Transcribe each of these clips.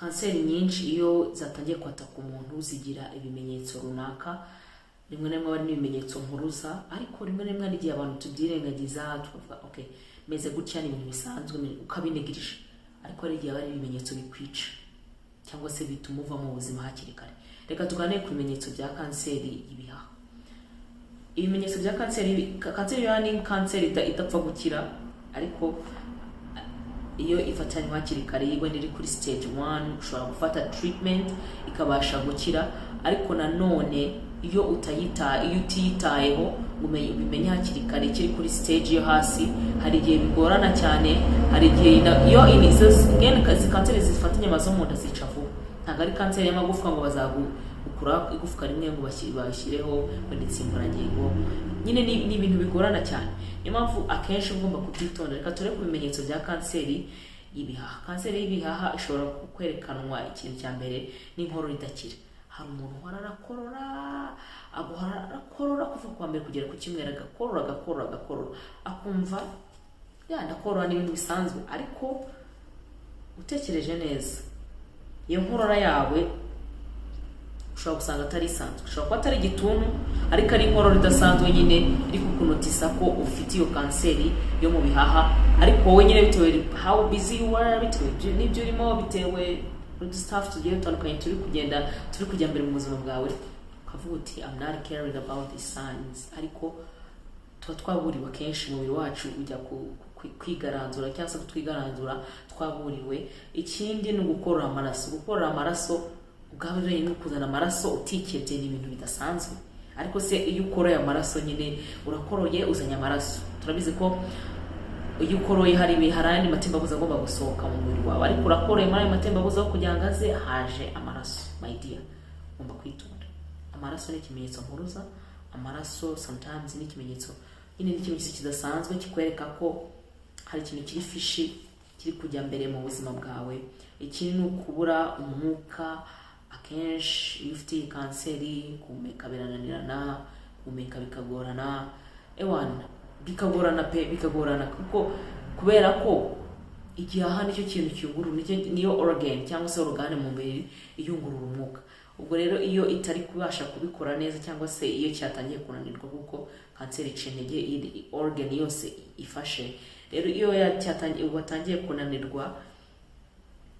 Kanseri nyinshi iyo zatangiye kwataka umuntu zigira ibimenyetso runaka. Rimwe na rimwe aba ari n'ibimenyetso mpuruza, ariko rimwe na rimwe hari igihe abantu tubyirengagiza, tukavuga: "Okay, meze gutya, ni ibintu bisanzwe," ukabinegirije. Ariko hari igihe aba ari ibimenyetso bikwica cyangwa se bituma uva mu buzima hakiri kare. Reka tuganire ku bimenyetso bya kanseri y'ibihaha. Ibimenyetso bya kanseri. Kanseri y'ibihaha ni kanseri idapfa gukira, ariko iyo ifatanywe hakiri kare, wenda iri kuri stage 1, ushobora gufata treatment ikabasha gukira. Ariko nanone iyo utiyitayeho ngo ubimenye hakiri kare kiri kuri stage yo hasi, hari igihe bigorana cyane. Hari igihe iyo again, izi kanseri zifata inyama zo mu nda zica vuba. Ntabwo ari kanseri y'amagufwa ngo bazagukura igufwa rimwe ngo bashyireho wenda insimburangingo. Nyine ni ibintu bigorana cyane, niyo mpamvu akenshi uba ugomba kubyitondera. Reka turebe ku bimenyetso bya kanseri y'ibihaha. Kanseri y'ibihaha ishobora kwerekanwa, ikintu cya mbere, n'inkorora idakira. Hari umuntu uhora arakorora, agahora arakorora kuva ku wa mbere kugera ku cyumweru, agakorora, agakorora, agakorora, akumva ya ndakorora, ni ibintu bisanzwe. Ariko utekereje neza, iyo nkorora yawe ushobora gusanga atari isanzwe. Ushobora kuba atari igituntu, ariko ari inkorora idasanzwe nyine iri kukunotisa ko ufite iyo kanseri yo mu bihaha. Ariko wowe nyine, bitewe how busy you are, bitewe n'ibyo urimo, bitewe n'udustuff tugiye dutandukanye turi kugenda, turi kujya mbere mu buzima bwawe, ukavuga uti: "I'm not caring about these signs." Ariko tuba twaburiwe. Akenshi umubiri wacu ujya kwigaranzura cyangwa se kutwigaranzura twaburiwe. Ikindi ni ugukorora amaraso. Gukorora amaraso ubwabyo byonyine, kuzana amaraso utikebye, ni ibintu bidasanzwe. Ariko se iyo ukoroye amaraso nyine, urakoroye, uzanye amaraso, turabizi ko iyo ukoroye hari ayandi matembabuzi agomba gusohoka mu mubiri wawe. Ariko urakoroye, muri ayo matembabuzi aho kugira ngo aze haje amaraso. My dear, ugomba kwitonda. Amaraso ni ikimenyetso mpuruza. Amaraso sometimes ni ikimenyetso nyine, ni ikimenyetso kidasanzwe kikwereka ko hari ikintu kiri fishy kiri kujya mbere mu buzima bwawe. Ikindi ni ukubura umwuka. Akenshi iyo ufite iyi kanseri, guhumeka birananirana, guhumeka bikagorana, ewana bikagorana pe, bikagorana, kuko kubera ko igihaha nicyo kintu kiyungurura, niyo organ cyangwa se organe mu mubiri iyungurura umwuka. Ubwo rero iyo itari kubasha kubikora neza, cyangwa se iyo cyatangiye kunanirwa, kuko kanseri ica intege iyi organ yose ifashe, rero iyo watangiye kunanirwa,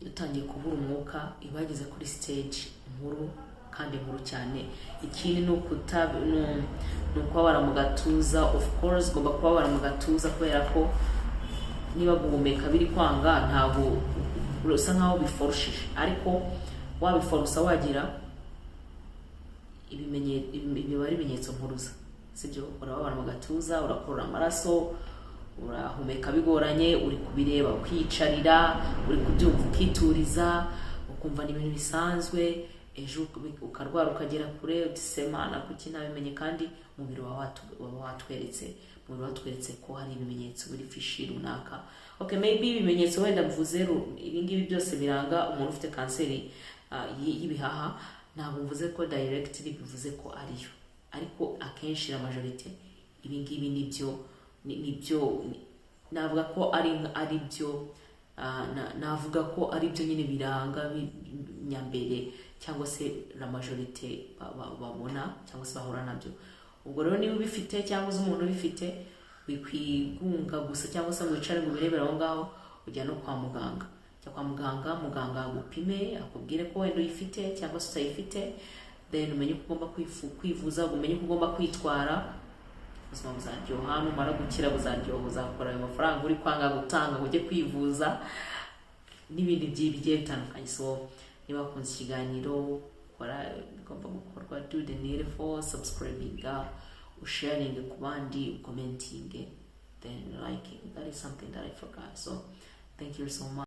iyo utangiye kubura umwuka, iba yageze kuri stage nkuru kandi nkuru cyane. Ikindi ni ukubabara mu gatuza. Of course ugomba kubabara mu gatuza, kubera ko niba guhumeka biri kwanga, ntabwo usa nkaho biforushije, ariko wabiforosa wagira imibare, ibimenyetso mpuruza, sibyo? Urababara mu gatuza, urakorora amaraso, urahumeka bigoranye, uri kubireba ukiyicarira, uri kubyumva ukituriza, ukumva ni ibintu bisanzwe. Ejo ukarwara ukagera kure, uti: "Se Mana, kuki ntabimenye?" Kandi umubiri wawe waba watweretse, umubiri watweretse ko hari ibimenyetso biri fishy runaka. Okay, maybe ibimenyetso wenda mvuze ibi ngibi byose biranga umuntu ufite kanseri y'ibihaha, ntabwo mvuze ko directly bivuze ko ariyo, ariko akenshi la majorité ibi ngibi nibyo nibyo navuga ko ari byo, navuga ko ari byo nyine biranga nyambere, cyangwa se la majorité babona cyangwa se bahura nabyo. Ubwo rero niba ubifite cyangwa uzi umuntu ubifite, wikwigunga gusa cyangwa se ngo wicare ngo ubirebere aho ngaho. Ujya no kwa muganga. Jya kwa muganga, muganga agupime, akubwire ko wenda uyifite cyangwa se utayifite, then umenye uko ugomba kwivuza, umenye uko ugomba kwitwara. Ubuzima buzaryoha numara gukira, buzaryoha. Uzakora ayo mafaranga uri kwanga gutanga ngo ujye kwivuza n'ibindi bigiye bitandukanye. So niba wakunze ikiganiro, kora bigomba gukorwa, do the needful: subscribinga, usharinge ku bandi, ucommentinge, then liking. That is something that I forgot, so thank you so much.